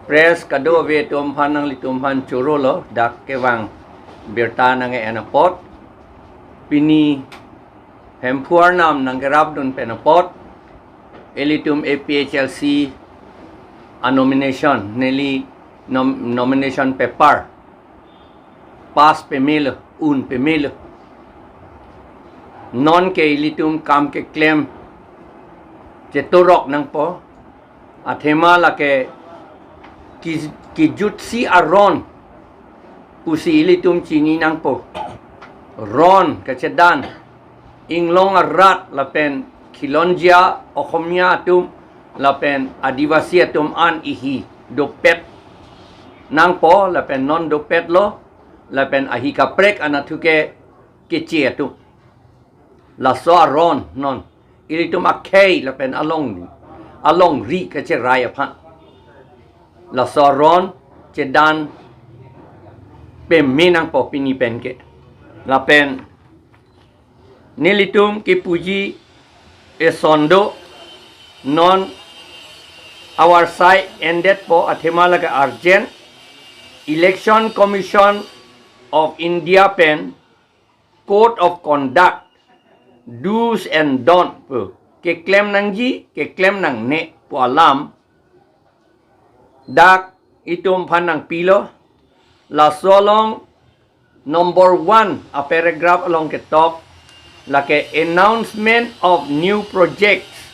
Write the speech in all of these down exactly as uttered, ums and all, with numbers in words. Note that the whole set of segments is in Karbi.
Press kadokave atum aphan nanglitum aphan choro lo, dak kevang birta nang-en apot. Pini Hemphu arnam nangkerapdun pen apot, ilitum A P H L C a nomination, neli nom-, nomination paper pass pemelo, un pemelo. Non ke ilitum kam keklem chetorok nangpo, athema lake ki-, kijutsi aron pusi ilitum chini nangpo. Ron kachedan, inglong arat lapen khilonjia Okhomia atum lapen Adivasi atum an ihi dopet nangpo, lapen non dopetlo, lapen ahi kaprek anatthu ke keche atum. Laso aron non ilitum akhei lapen along, alongri kacherai aphan. Laso aron chedan peme nangpo pini pen ke. Lapen nelitum kepuji eson do, non awar sai endetpo, athema lake urgent. Election Commission of India pen Code of Conduct, do's and don't pu keklem nangji, keklem nangne pu alam dak itum aphan nangpilo. Laso along number one a paragraph along ketok, lake announcement of new projects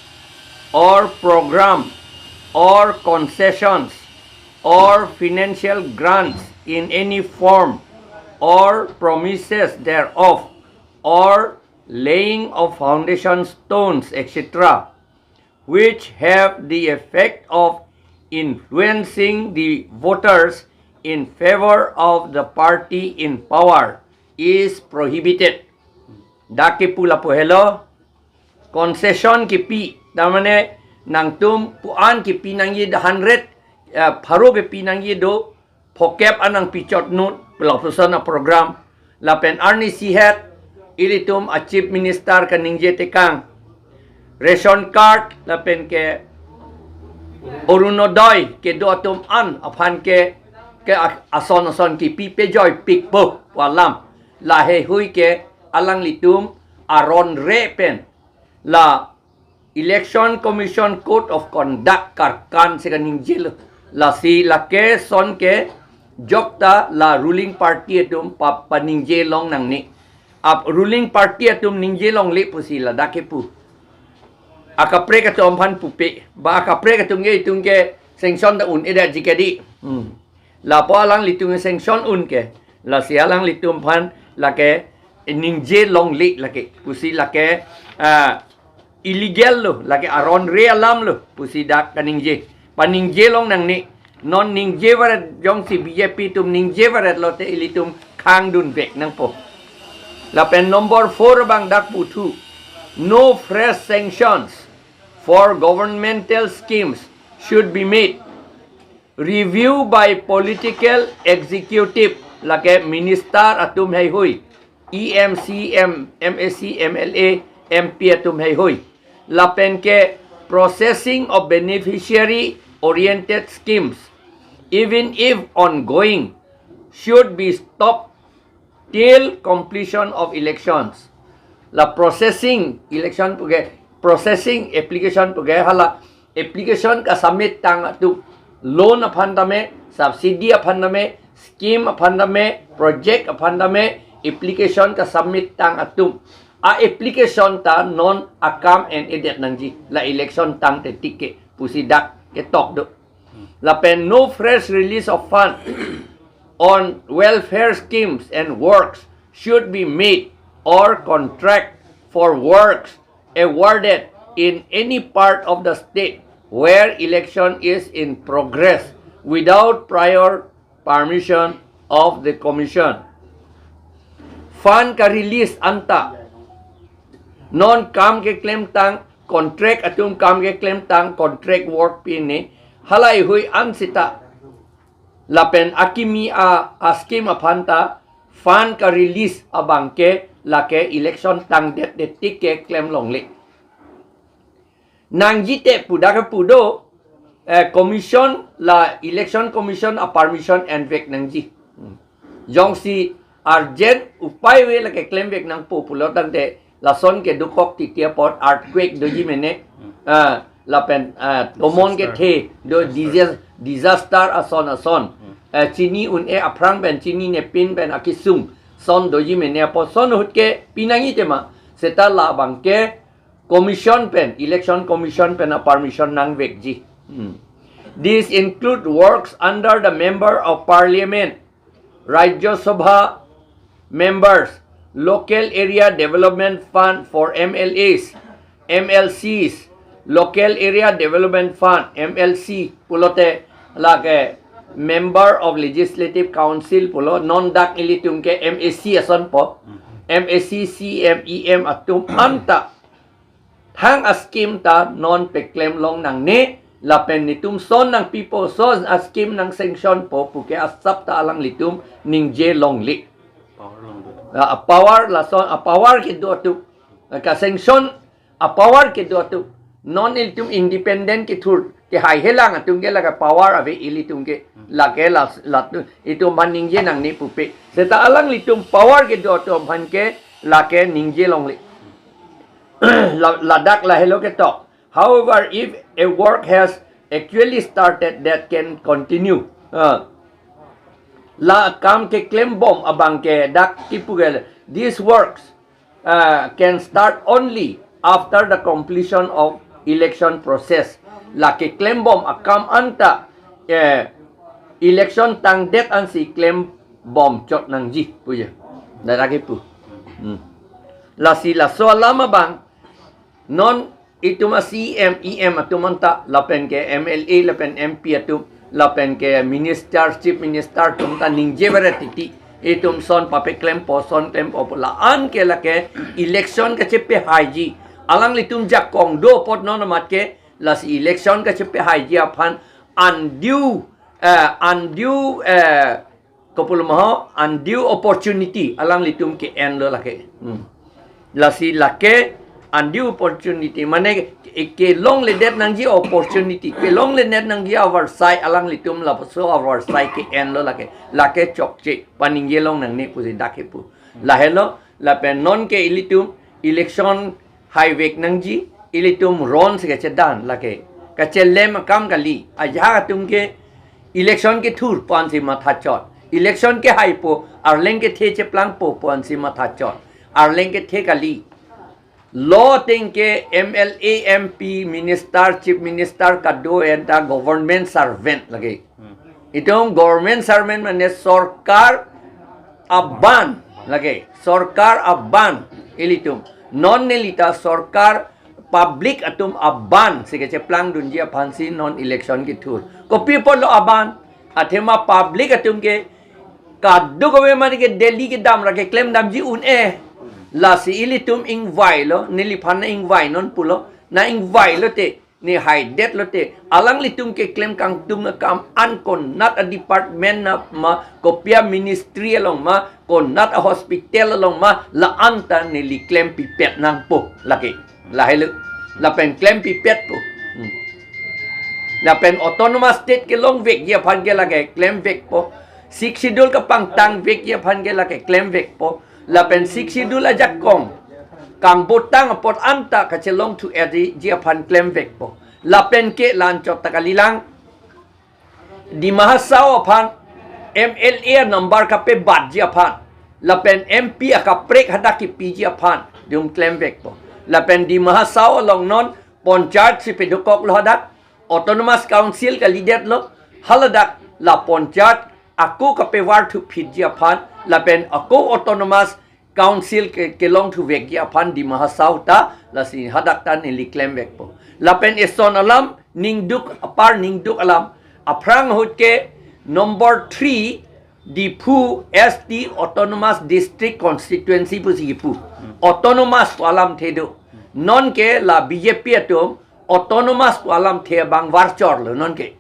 or program or concessions or financial grants in any form or promises thereof or laying of foundation stones, et cetera, which have the effect of influencing the voters in favor of the party in power is prohibited. Dak kepu lapu helo, concession kepi, tamane nangtum pu-an kepi nangji, the hundred, eh, pharo kepi nangji do, phokep an nangpichot non, pelapuson a program. Lapen arnisi het, ilitum a Chief Minister kaningje tekang, ration card lapen ke Orunodoi kedo atum an aphan ke, ke a-, ason ason kepi pejoi pikpo pu alam. Laheihui ke alanglitum aron re pen la Election Commission Code of Conduct karkan si kaningjelo. Lasi lake son ke jokta la ruling party atum pa-, paningje long nangne. Ap ruling party atum ningje longle pusi ladak kepu. Akaprek atum aphan pupe. Ba akaprek atum ke itum ke sanction ta un-edetji kedi. Hmm. Lapu alanglitum sanction un ke. Lasi alanglitum aphan lake ningje longle lake. Pusi lake, ah, illegal lo, lake aron re alam lo, pusi dak kaningje. Paningje long nangne, non ningje varet jongsi B J P atum ningje varet lote ilitum khangdun vek nangpo. Lapen number four abang dak puthu, no fresh sanctions for governmental schemes should be made. Review by political executive, lake minister atum heihui, E M C, M-, M A C, M L A, M P atum heihui. Lapen ke processing of beneficiary oriented schemes, even if ongoing, should be stopped till completion of elections. La processing election pu ke, processing application pu ke, hala application kasubmit tang atum, loan aphan tame, subsidy aphan tame, scheme aphan tame, project aphan tame, application kasubmit tang atum a application ta non akam en-edet nangji, la election tangte tik ke, pusi dak ketok do. Lapen no fresh release of fund on welfare schemes and works should be made or contract for works awarded in any part of the state where election is in progress without prior permission of the commission. Fund ka-release anta non kam keklem tang, contract atum kam keklem tang, contract work pi ne, halaihui an sita lapen akimi a, a scheme aphan ta fund ka-release abang ke lake election tangdetdet tik ke klem longle. Nangjite pu dak kepu do, eh, commission la election commission a permission envek nangji. Hmm. Jongsi urgent upai ave lake klemvek nangpo pulo tangte lason kedokok titi apot earthquake doji mene. Ah, lapen, ah, tomon kethe do disaster, disaster ason ason. Eh, chini un-e aphrang pen chinine pin pen akesung son doji mene apot son ahut ke pinangji tema. Seta labang ke commission pen, election commission pen a permission nangvekji. Hmm. This include works under the Member of Parliament, Rajya Sabha members, Local Area Development Fund for M L As, M L Cs, Local Area Development Fund, M L C, pulote lake Member of Legislative Council pulo, non dak ilitum ke M A C asonpo, M A C, C M, E M atum anta thang a scheme ta non peklem long nangne, lapen netum son nangpipo, son a scheme nang sanction po puke asap ta alanglitum ningje longle. Power long do. A, a power lason, a power kedo atum, a ka sanction a power kedo atum. Non ilitum independent kethur, kehai helang atum ke lake power ave ilitum ke, lake la, la itum aphan ningje nangne pupe. Seta alanglitum power kedo atum aphan ke lake ningje longle. La, ladak lahelo ketok. However, if a work has actually started, that can continue. Ah. La kam keklembom abang ke dak kipu ke, these works, ah, can start only after the completion of election process. La keklembom akam anta, eh, election tangdet ansi klembom chot nangji puye. Dak kipu. Hmm. Lasi laso alam abang non itum a C M, E M atum anta lapen ke M L A lapen M P atum lapen ke minister, chief minister atum ta ningje bere titi. Itum son papeklempo, son klempo pu la-an ke lake election kachepehaiji. Alanglitum jakong do apot non amat ke lasi election kachepehaiji aphan undue, eh, undue, eh, kopulom ho, undue opportunity alanglitum ke-enlo lake. Hmm. Lasi lake undue opportunity mane ke, kelongledet nangji opportunity, kelongledet nangji avarsai alanglitum lapuso avarsai ke-enlo lake. Lake chokche paningje long nangne pusi dak kipu. Lahelo lapen non ke ilitum election haivek nangji, ilitum ron si kachedan lake. Kachelem akam kali, ajahak atum ke election kethur pu ansi mathachot. Election kehaipo, arleng kethe cheplangpo pu ansi mathachot. Arleng kethe kali. Lo ateng ke M L A, M P, minister, chief minister, kado anta government servant lake. Hmm. Itum government servant mane sorkar aban lake, sorkar aban ilitum. Non nelita sorkar public atum aban si kecheplang dunji aphansi non election kethur. Kopi apotlo aban? Athema public atum ke kadokave mari ke Delhi kedam ra keklem damji un-e. Lasi ilitum ingvailo, neliphan na ingvainon pulo, na ingvailo te, ne haidet lote, alanglitum keklem kangtung akam an konat a department na ma, kopi a ministry along ma, konat a hospital along ma, la-anta neli klempipet nangpo lake. Lahelo. Lapen klempipetpo. Hmm. Lapen autonomous state kelongvekji aphan ke lake klemvekpo. Sixth Schedule kapangtangvekji aphan ke lake klemvekpo. Lapen Sixth Schedule ajakong kangbotang apot anta kachelongthu-etji aphan klemvekpo. Lapen ke la-anchot ta kalilang. Dima Hasao aphan M L A number kapebatji aphan, lapen M P akaprek hadak kipiji aphan, itum klemvekpo. Lapen Dima Hasao along non panchayat si pedokoklo hadak, autonomous council kalidetlo, haladak la panchayat ako kapevarthuphitji aphan, lapen ako autonomous council ke, kelongthuvekji aphan Dima Hasao ta, lasi hadak ta neli klemvekpo. Lapen eson alam ningduk apar ningduk alam, aphrang ahut ke number three Diphu S T Autonomous District Constituency pusi kipu. Autonomous pu alamthe do. Non ke la B J P atum autonomous pu alamthe abang varchorlo non ke.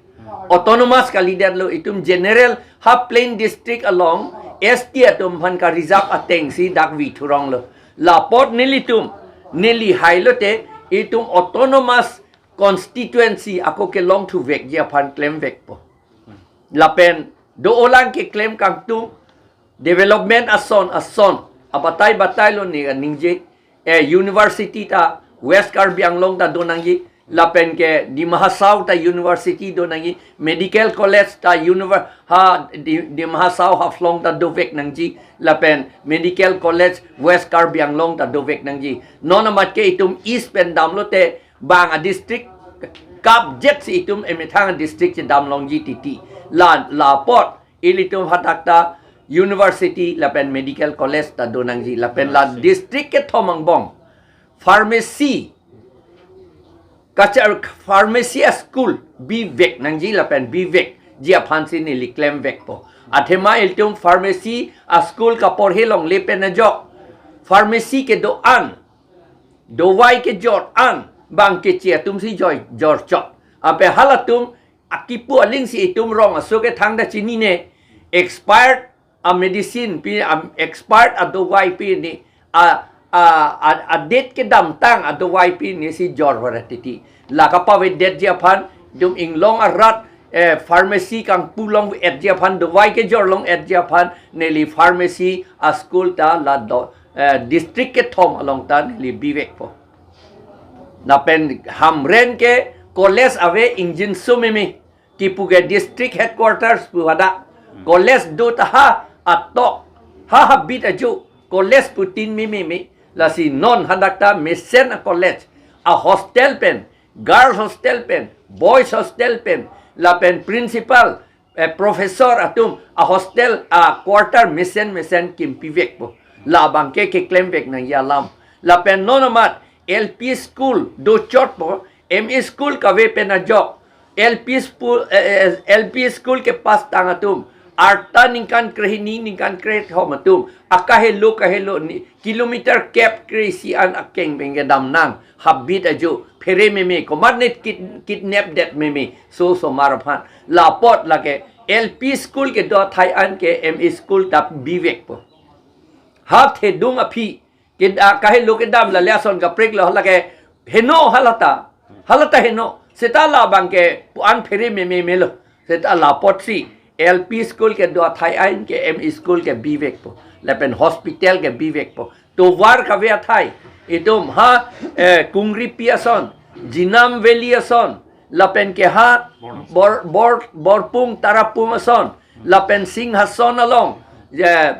Autonomous kalidetlo, itum general ha plain district along S T atum aphan ka-reserve atengsi dak vi thuronglo. Lapot nelitum, neli hailote itum autonomous constituency ako kelongthuvekji aphan klemvekpo. Lapen do-olang keklem kangtung development ason ason abatai batai lo ne ningje, eh, university ta West Karbi Anglong ta do nangji, lapen ke Dima Hasao ta university do nangji, medical college ta univer-, ha Di-, Dima Hasao Haflong ta dovek nangji, lapen medical college West Karbi Anglong ta dovek nangji. Non amat ke itum East pen damlote bang a-district kapjet si itum emethang a-district si damlongji titi. La, la apot ilitum hadak ta university lapen medical college ta do nangji, lapen la district kethom angbong pharmacy kachar, pharmacy a-school bivek nangji lapen bivekji aphan si neli klemvekpo. Athema ilitum pharmacy a-school kaporhe longle pen ajok pharmacy kedo-an, dovai kejor an bang keche atum si joi jorchot. Ape halatum akipu aling si itum rong aso kethang ta chinine, expired a-medicine pi, a-expired a-dovai pi ni, a, a, a, a-date kedamtang a-dovai pi ni si jor varet titi. La kapavedetji aphan, itum inglong arat, eh, pharmacy kangpu long-etji aphan, dovai kejor long-etji aphan, neli pharmacy a-school ta la do, eh, district kethom along ta neli bivekpo. Lapen Hamren ke college ave ingjinso meme. Kipu ke district headquarters pu hadak. College do ta ha atok, ha habit ajo college putin meme meme. Lasi non hadak ta mesen a-college, a-hostel pen, girls hostel pen, boys hostel pen, lapen principal, eh, professor atum a-hostel, a-quarter mesen mesen kimpivekpo. La abangke keklemvek nangji alam. Lapen non amat L P school dochotpo, M E school kave pen ajok, L P school, eh, eh, L P school kepass tang atum, arta ningkan krehini ningkan krethom atum, akahelo kahelo ni, kilometer kep kre-isi an akeng pen kedam nang, habit ajo, phere meme, komat ne kid-, kidnap det meme, so osomar aphan. La apot lake L P school kedo athai an ke M E school ta bivekpo. Ha thedung aphi ke, ah, kahelo kedam la le ason kaprek lo, lake heno halata. Halata heno. Seta la abangke pu-an phere meme melo. Seta la apotsi L P school kedo athai an ke M E school ke bivekpo. Lapen hospital ke bivekpo. Tovar kave athai. Itum ha, eh, Kungripi ason, Jinam Valley ason, lapen ke ha Bor, Bor, Borpung Tarapung ason, lapen Singhason along, eh,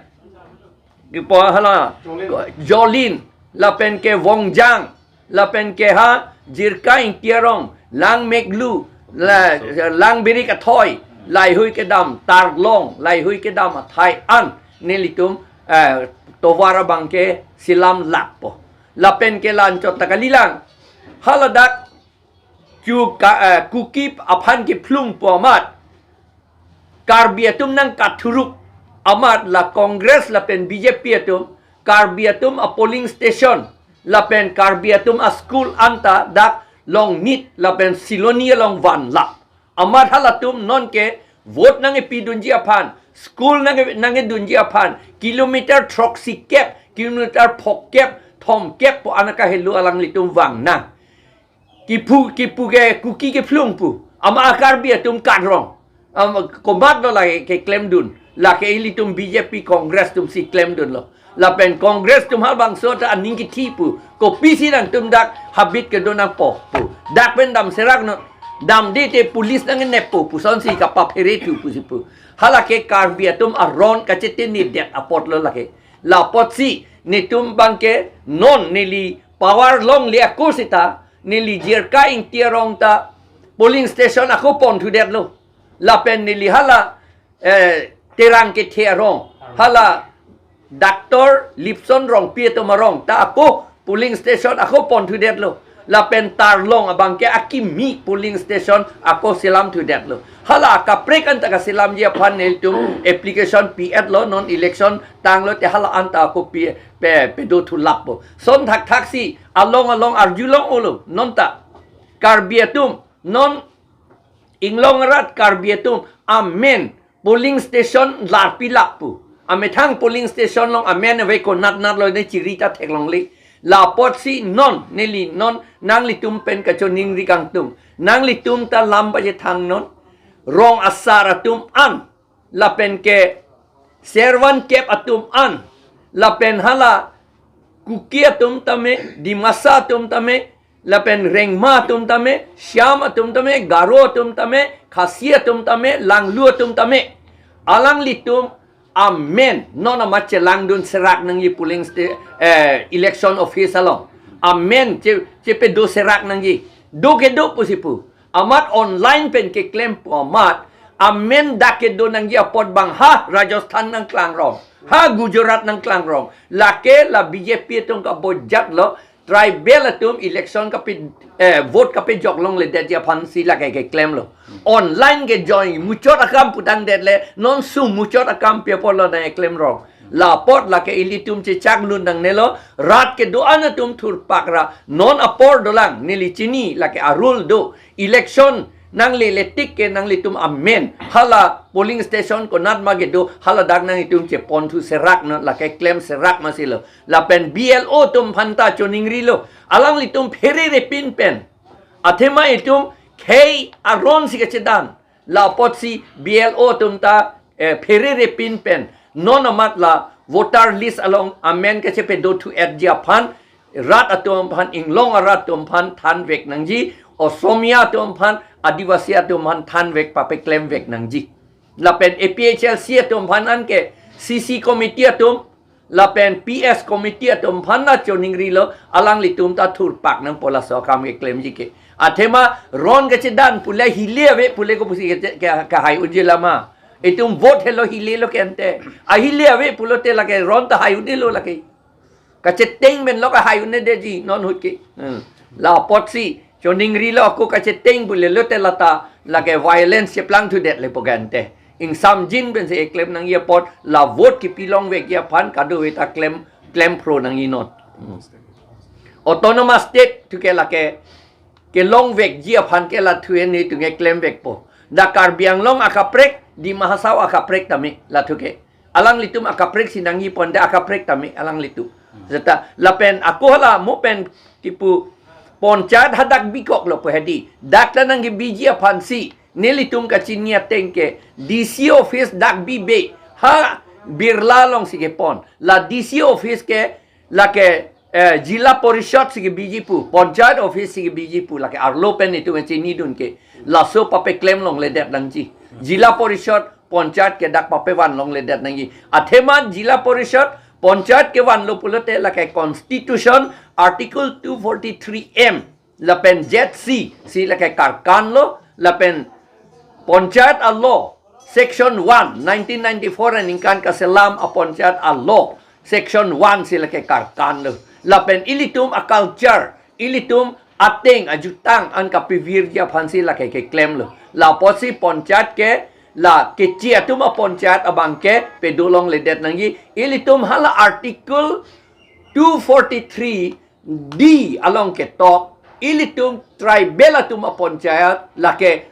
kipu hala, Jolin. Jolin, lapen ke Vongjang, lapen ke ha Jirka Ingti arong, Langmeklu, la, Langbirik athoi, laihui kedam, Tarlong, laihui kedam athai an nelitum, eh, tovar abangke selam lakpo. Lapen ke la anchot ta kalilang. Haladak chu ka, eh, Kuki aphan kephlungpo amat, Karbi atum nangkathuruk amat la Congress lapen B J P atum Karbi atum a-polling station lapen Karbi atum a-school anta dak Longnit lapen Siloni along vanlap. Amat halatum nonke vote nangkepidunji aphan, school nang, nangkedunji aphan, kilometer throksi kep, kilometer phok kep, thom kep pu an akahelo alanglitum vang nang. Kipu, kipu ke Kuki kephlung pu. Ama Karbi atum kat rong. Ama komat lo lake keklemdun. Lake ilitum B J P Congress atum si klemdunlo. Lapen Congress atum halabangso ta aning kithi pu. Kopisi nangtum dak habit kedo nangpo pu. Dak pen damserak non. Damde te police nangnepo pu. Sonsi kapaphere thu pusi pu. Halake Karbi atum aron kachetinidet apotlo lake. La apotsi netum abangke non neli power longle ako seta, neli Jirka Ingti arong ta polling station ako ponthudetlo. Lapen neli hala, eh, Terang Kethe arong, hala Doctor Lipson Rongpi atum arong ta ako polling station ako ponthudetlo. Lapen Tarlong abangke akimi polling station ako selamthudetlo. Hala kaprek anta kaselamji aphan nelitum application pi-etlo, non election tanglo te hala anta ako pi, pe, pedothulappo. Son thakthaksi along along arjulong-olo, nonta Karbi atum, non inglong arat Karbi atum amen polling station larpilap pu. Amethang polling station along amen ave konatnatlo ne chiri ta theklongle. La apotsi non, neli non, nanglitum pen kachoningri kangtung. Nanglitum ta lam pachethang non. Rong asar atum an, lapen ke servan kep atum an, lapen hala Kuki atum tame, Dimasa atum tame, lapen Rengma atum tame, Shyam atum tame, Garo atum tame, Khasi atum tame, Langlu atum tame. Alanglitum amen non amat chelangdun serak nangji polling sta-, eh, election office along. Amen che, chepedo serak nangji. Do kedo pusi pu. Amat online pen keklempo amat. Amen dak kedo nangji apot bang ha Rajasthan nangklangrong, ha Gujarat nangklangrong. Lake la B J P atum kabojat lo, tribal atum election kape, eh, vote kapejok longledetji aphansi lake keklemlo. Online ke join muchot akam putangdetle, non su muchot akam pi apotlo nangklemrong. La apot lake ilitum chechak lun nangnelo, rat kedo-an atum thurpak ra, non apor dolang, neli chini lake a-rule do. Election nanglele tik ke nanglitum amen hala polling station konat ma kedo, haladak nanglitum cheponthu serak non, lake klem serak masi lo. Lapen B L O atum aphan ta choningrilo. Alanglitum pherere pin pen, athema itum khei aron si kachedan. La apotsi B L O atum ta, eh, pherere pin pen non amat la voter list along amen kachepedothu-etji aphan, rat atum aphan, inglong arat atum aphan thanvek nangji, Osomia atum aphan, Adivasi atum aphan thanvek papeklemvek nangji. Lapen A P H L C atum aphan anke C C committee atum, lapen P S committee atum aphan ta choningrilo, alanglitum ta thurpak nangpo laso akam keklemji ke. Athema ron kachedan pule hile ave pule ko pusi ke, ke, kahai unji lama. Itum vote helo hile lo ke ante. Ahile ave pulote lake ron ta hai un-elo lake. Kacheteng pen lo kahai un-edetji non ahut ke. Hmm. La apotsi choningrilo ako kacheteng pule lote lata lake violence cheplangthudetle po ke ante. Ingsamjin pensi eklem nangji apot, la vote kipilongvekji aphan kadokave ta klem, klemphro nangji non. Hmm. Autonomous state thu ke lake kelongvekji aphan ke la thu-en netum keklemvekpo. Dak Karbi Anglong akaprek, Dima Hasao akaprek tame la thu ke. Alanglitum akaprek si nangji ponte akaprek tame alanglitum. Seta lapen ako hala mo pen kipu ponchayat hadak bikoklo po hedi. Dak ta nangkebiji aphansi nelitum kachini ateng ke D C office dak bibe ha Birla alongsi kepon. La D C office ke lake, eh, Jila Parishad si kebiji pu, Panchayat office si kebiji pu, lake arlo pen itum chinidun ke. Laso papeklem longledet nangji. Jila Parishad, Panchayat ke dak papevan longledet nangji. Athema Jila Parishad, Panchayat kevanlo pulote lake Constitution Article two forty-three M lapen Z C si lake karkanlo, lapen Panchayat a-law Section one, nineteen ninety-four aningkan kaselam a-Panchayat a-law Section one si lake karkanlo. Lapen ilitum a-culture, ilitum ateng ajutang an kapevirji aphansi lake keklemlo. La apotsi Panchayat ke la kechi atum a-Panchayat abang ke pedolongledet nangji. Ilitum hala Article two forty-three D along ketok, ilitum tribal atum a-Panchayat, lake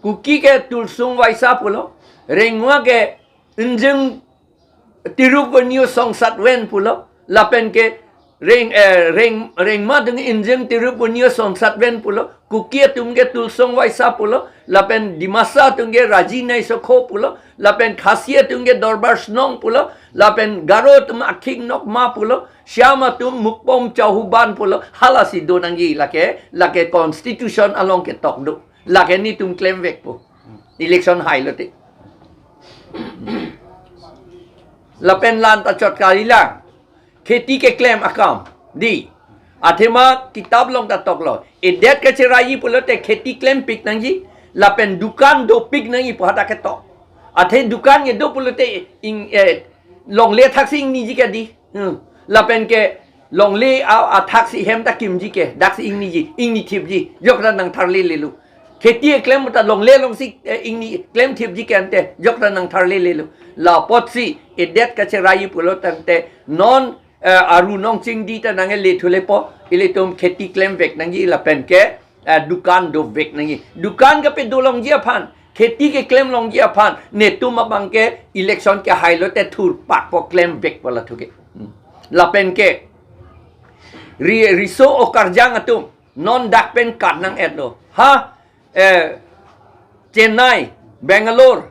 Kuki ke Tulsong Vaisa pulo, Rengma ke Injeng Tirup Venue Songsat Ven pulo, lapen ke Reng, eh, Reng, Rengma atum Injeng Tirup Venue Songsat Ven pulo, Kuki atum ke Tulsong Vaisa pulo, lapen Dimasa atum ke Raji Naisokho pulo, lapen Khasi atum ke Dorbar Snong pulo, lapen Garo atum Akhing Nokma pulo, Shyam atum Mukpom Chauhuban pulo, halasi do nangji lake, lake constitution along ketok do. Lake netum klemvekpo. Election hailote. Lapen lan ta chot kalilang. Kheti keklem akam. Di. Athema kitab along ta toklo. Edet kacheraiji pulote kheti klempik nangji. Lapen dukan dopik nangji pu hadak ketok. Athe dukan kedo pulote ing, eh, longle thaksi ingniji ke di. Hmm. Lapen ke longle a, athaksi hem ta kimji ke, daksi ingniji, ingnithipji, jokra nangtharlelelo. Kheti keklem ta longle alongsi, eh, ingni klemthipji ke ante, jokra nangtharlelelo. La apotsi, edet kacheraiji pulo tangte, non, eh, aru nong chingdi ta nangkelethulepo, ilitum kheti klemvek nangji lapen ke, eh, dukan dovek nangji. Dukan kapedolongji aphan, kheti keklemlongji aphan, netum abang ke election kehailote thurpakpo klemvekpo la thu ke. Hmm. Lapen ke, Ri, riso okarjang atum non dak pen kat nang-etlo. Ha, eh, Chennai, Bangalore,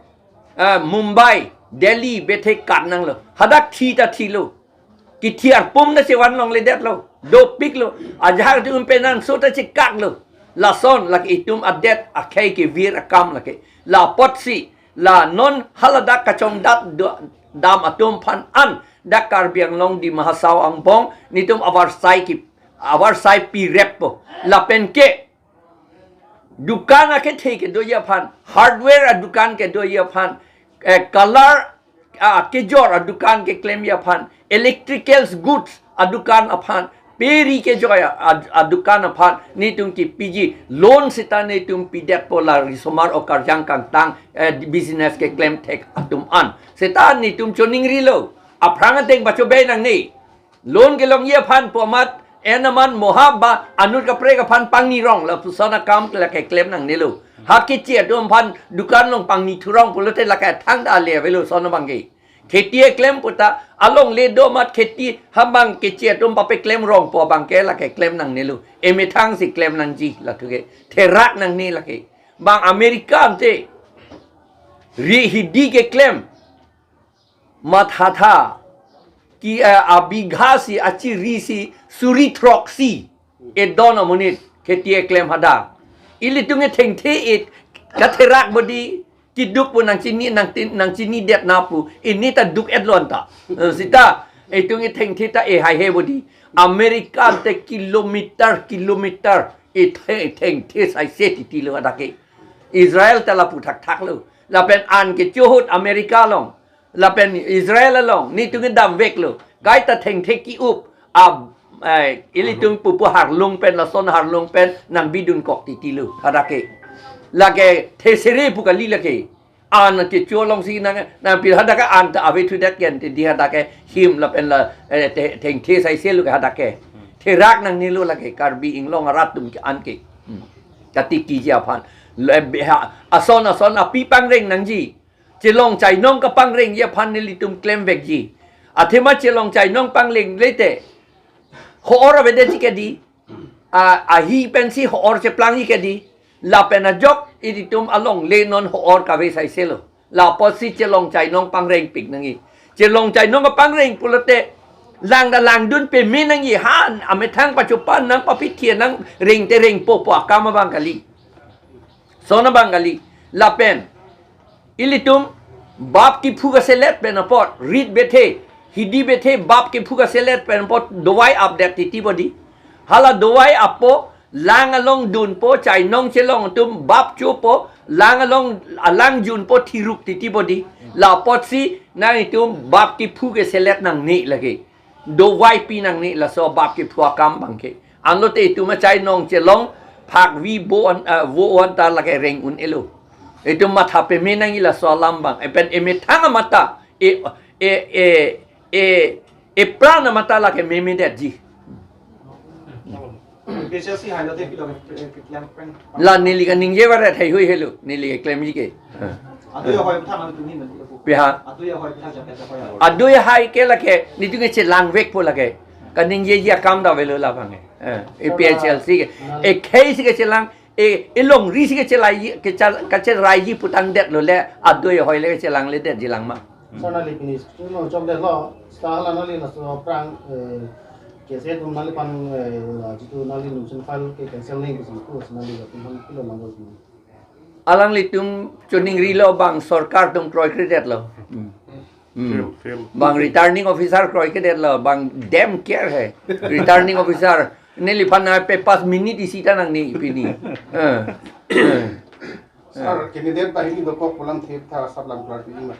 eh, Mumbai, Delhi bethe kat nanglo. Hadak thi ta thilo. Kithi arpum ta chevan longledetlo. Dopiklo. Ajahak atum pen nangso ta chekaklo. Lason lake itum adet akhei kevir akam lake. La apotsi, la non haladak kachongdat do-, dam atum aphan an, dak Karbi Anglong Dima Hasao angbong netum avarsai ki, avarsai pireppo. Lapen ke dukan akethe kedoji aphan, hardware adukan kedoji aphan, eh, color, ah, kejor adukan keklemji aphan, electricals goods adukan aphan, pe ri kejoi a, a, adukan aphan netum kipiji, loan seta netum pidetpo la risomar okarjang kangtang, eh, business keklem thek atum an. Seta netum choningrilo. Aphrang ateng pachobe nangne. Loan kelongji aphan pu amat, en aman mohap ba anut kaprek aphan pangni rong lapuson akam lake klem nangnelo. Ha keche atum aphan dukan along pangni thurong pulote lake thangta ale avelo lason abangke. Kheti eklem puta alongle do amat kheti habang keche atum papeklem rongpo abangke lake klem nangnelo. Emethang si klem nangji lathuke. Therak nangne lake. Bang America ante ri hidi keklem mathatha ki, eh, abigha si achiri si suri throksi edon amonit kheti eklem hadak. Ilitum ethengthe et katherak bodi, keduk pu nangchini, nangtin, nangchinidet na pu. Ini ta duk-etlo anta. Eh, seta itum ethengthe ta ehaihe bodi. America ante kilometer, kilometer ethe-, ethengthe saise titilo hadak ke. Israel ta lapu thakthaklo. Lapen an kecho ahut America along, lapen Israel along netum kedamveklo. Kaita thengthe ki-up a, eh, ilitum pupu harlung pen, lason harlung pen nangbidunkok titilo hadak ke. Lake thesere pu kali lake. An kecho alongsi nang, nangpi hadak ke an ta ave thudet ke ante di hadak ke him lapen la, eh, the-, thengthe saiselo ke hadak ke. Therak nangnelo lake Karbi Anglong arat atum ke an ke. Hmm. Katikiji aphan. Le, be, ha, ason ason api pangreng nangji. Chelong chainong kapangrengji aphan nelitum klemvekji. Athema chelong chainong pangrengle te ho-or avedetji ke di. A, ahi pensi ho-or cheplangji ke di. Lapen ajok ilitum alongle non ho-or kave saiselo. La apotsi chelong chainong pangrengpik nangji. Chelong chainong kapangreng pulote lang ta langdun peme nangji, han amethang pachopan nang papithia nangreng te rengpo pu akam abang kali. Lason abang kali. Lapen ilitum bap kephu kaselet pen apot, rit bethe, hidi bethe, bap kephu kaselet pen apot dovai apdet titi bodi. Hala dovai appo, lang along dunpo, chainong chelong atum bap chopo, lang along, alang junpo thiruk titi bodi. La apotsi nanglitum bap kephu keselet nangne lake. Dovai pi nangne laso bap kephu akam abangke. Anlote itum achainong chelong phakvi bo an, ah, vo an ta lake reng un-elo. Itum matha peme nangji laso alam abang. Epen emethang amat ta, e, e, e, e, epran amat ta lake memedetji. APHLC hai lote pilo ke, ke, ke, klem peng. La neli kaningje varet heihui helo, neli keklemji ke. Adu ya hoi tha nang tuni nang. Pi ha? Adu ya hoi tha ja, ja, hoi. Adu ya hai ke lake, netum kechelangvekpo lake. Kaningjeji akam ta avelo labang ke. Eh, APHLC ke. Ekhei si kechelang, e, elongri si kechelai, kecha-, kacheraiji putangdetlo le, adu ya hoi le kechelangledetji lang ma. Sir, nangli pini school along chokdetlo, seta hala nangli laso aphrang, eh, case atum nangliphan, eh, la jitu nangli nomination file ke cancel nangji pusi pu, nangli latum aphan pilo nanglo pini. Alanglitum choningrilo bang sorkar atum kroikredetlo. Hmm. Hmm. Fail, fail. Bang returning officer kroikredetlo, bang dem care hai. Returning officer, neliphan na pe pas minute isi ta nangne pini. Eh. Eh. Sir, candidate banghini dokok pu alam thip tha, sab lam klar pi ma.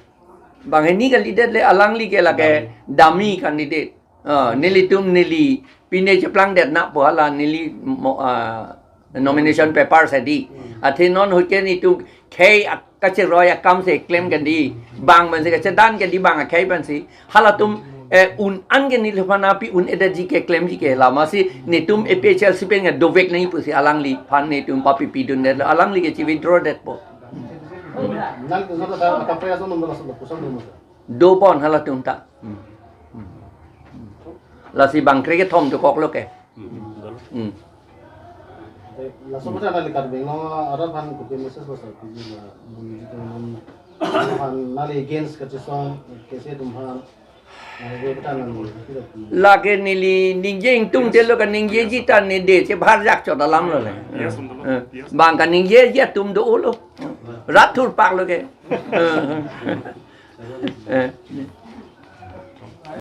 Banghini candidate le alangli ke lake dummy candidate. Ah, nelitum neli pine cheplangdetnang pu hala neli mo, ah, nomination paper si di. Hmm. Athe non ahut ke netum khei ak-, kacheroi akam si klem kandi. Bang pensi kachedan kandi bang akhei pensi. Halatum, eh, un-an ke neliphan api un-edetji keklemji ke lama si netum APHLC pen ke dovek nangji pusi alangliphan netum papipidundetlo, alangli ke che-withdraw detpo. Nangtum sota ta kaprek ason nung laso pusat nung. Dobom halatum ta. Hmm. Hmm. Lasi bang krekethom dokoklo ke. Hmm. Laso mata nangli Karbi Anglong arat aphan kopi message pasar piji la, mun jitu mun aphan nangli against kachisong kesi atum aphan nangli kata nangli. Lake neli ningje ingtung telo kaningjeji ta ne de che bharjak chot alam lo le. Yes, Eh, Yes. Bang kaningjeji atum do lo. Rat thurpak lo ke. Eh.